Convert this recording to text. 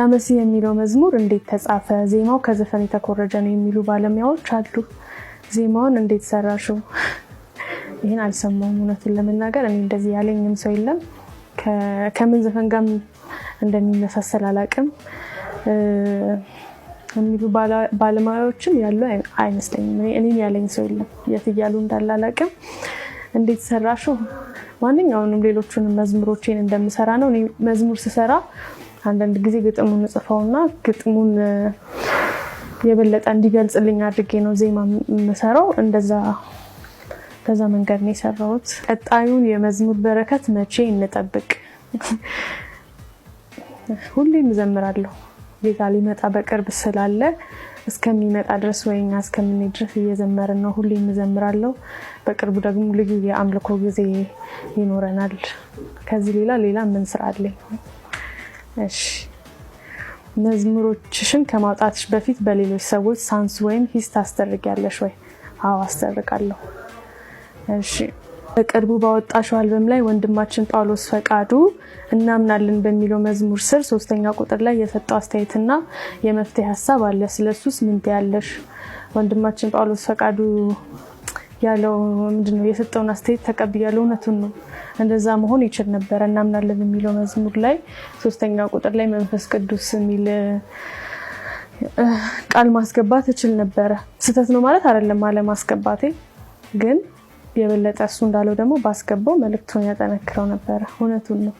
ያመሲ የሚለው መዝሙር እንዴት ተጻፈ? ዜማው ከዘፈን የተኮረጀ ነው የሚሉ ባለሙያዎች አሉ። ዜማውን እንዴት ሰራሽው? ይህን አልሰማውም። እውነቱን ለመናገር እኔ እንደዚህ ያለኝም ሰው የለም። ከምን ዘፈን ጋር እንደሚመሳሰል አላውቅም የሚሉ ባለሙያዎችም ያሉ አይመስለኝም። እኔም ያለኝ ሰው የለም። የት እያሉ እንዳለ አላውቅም። እንዴት ሰራሽው? ማንኛውንም ሌሎቹንም መዝሙሮቼን እንደምሰራ ነው። እኔ መዝሙር ስሰራ አንዳንድ ጊዜ ግጥሙን እጽፈውና ግጥሙን የበለጠ እንዲገልጽልኝ አድርጌ ነው ዜማ የምሰራው። እንደዛ በዛ መንገድ ነው የሰራሁት። ቀጣዩን የመዝሙር በረከት መቼ እንጠብቅ? ሁሌም እዘምራለሁ። ጌታ ሊመጣ በቅርብ ስላለ እስከሚመጣ ድረስ ወይ እኛ እስከምንሄድ ድረስ እየዘመርን ነው። ሁሌም እዘምራለሁ። በቅርቡ ደግሞ ልዩ የአምልኮ ጊዜ ይኖረናል። ከዚህ ሌላ ሌላ ምን ስራ አለኝ? እሺ፣ መዝሙሮችሽን ከማውጣትሽ በፊት በሌሎች ሰዎች ሳንስ ወይም ሂስ ታስደርጊያለሽ ወይ? አዎ፣ አስደርጋለሁ። እሺ፣ በቅርቡ ባወጣሽው አልበም ላይ ወንድማችን ጳውሎስ ፈቃዱ እናምናለን በሚለው መዝሙር ስር ሶስተኛ ቁጥር ላይ የሰጠው አስተያየትና የመፍትሄ ሀሳብ አለ። ስለሱስ ምን ትያለሽ? ወንድማችን ጳውሎስ ፈቃዱ ያለው ምንድነው? የሰጠውን አስተያየት ተቀብያለሁ። እውነቱን ነው። እንደዛ መሆን ይችል ነበረ። እናምናለን የሚለው መዝሙር ላይ ሶስተኛ ቁጥር ላይ መንፈስ ቅዱስ የሚል ቃል ማስገባት እችል ነበረ። ስህተት ነው ማለት አይደለም አለማስገባቴ፣ ግን የበለጠ እሱ እንዳለው ደግሞ ባስገባው መልእክቱን ያጠነክረው ነበረ። እውነቱን ነው።